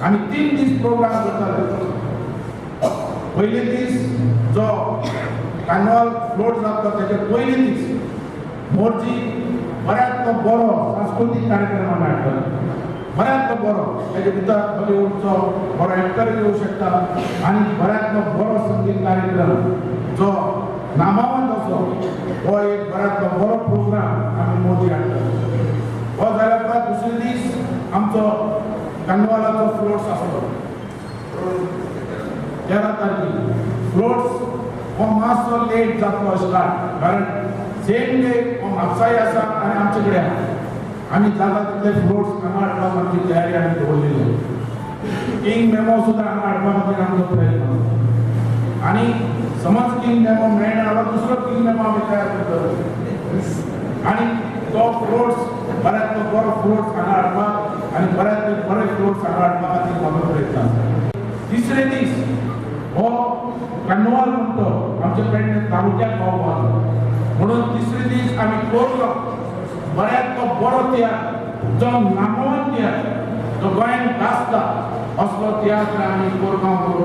आमी 3 दीस प्रोग्राम करताले. पयले दीस जो कार्निवाल फ्लोट जाता तेजे पयले दीस मोरजी बऱ्यांतलो बरो सांस्कृतीक कार्यक्रम आमी हाडटले, बऱ्यांतलो बरो. तेजे भितर हॉलिवूडचो बरो एक्टर येवं शकता आनी बऱ्यांतलो बरो संगीत कार्यक्रम जो नामावंत असो हो एक बऱ्यांतलो बरो प्रोग्राम आमी मोरजी हाडटले. हो जाल्या उपरांत दुसरे दीस आमचो कार्निवालाचो फ्लोट्स आसलो 13 तारखेक. फ्लोट्स हो मातसो लेट जातलो स्टार्ट, कारण सेम डे हो म्हापसाय आसा आनी आमचे कडेन आसा. आमी जाता तितले फ्लोट्स हांगा हाडपाक आमची तयारी आमी दवरलेली आसा. किंग मेमो सुद्दां हांगा हाडपा खातीर आमचो प्रयत्न आसा. आनी समज किंग मेमो मेळना जाल्यार दुसरो किंग मेमो आमी तयार करतले आनी तो फ्लोट्स बऱ्यांतलो बरो फ्लोट्स हांगा हाडपाक आनी बऱ्यांतले बरे फ्लोट्स हांगा हाडपा खातीर म्हाजो प्रयत्न आसा. तिसरे दीस हो कार्निवाल म्हणतो आमच्या पेडणे तालुक्यात पावपाक, म्हणून तिसरे दीस आमी कोरगांव बऱ्यांतलो बरो तियात्र जो नामवंत तियात्र जो गोंयांत गाजता असलो तियात्र आमी कोरगांव करून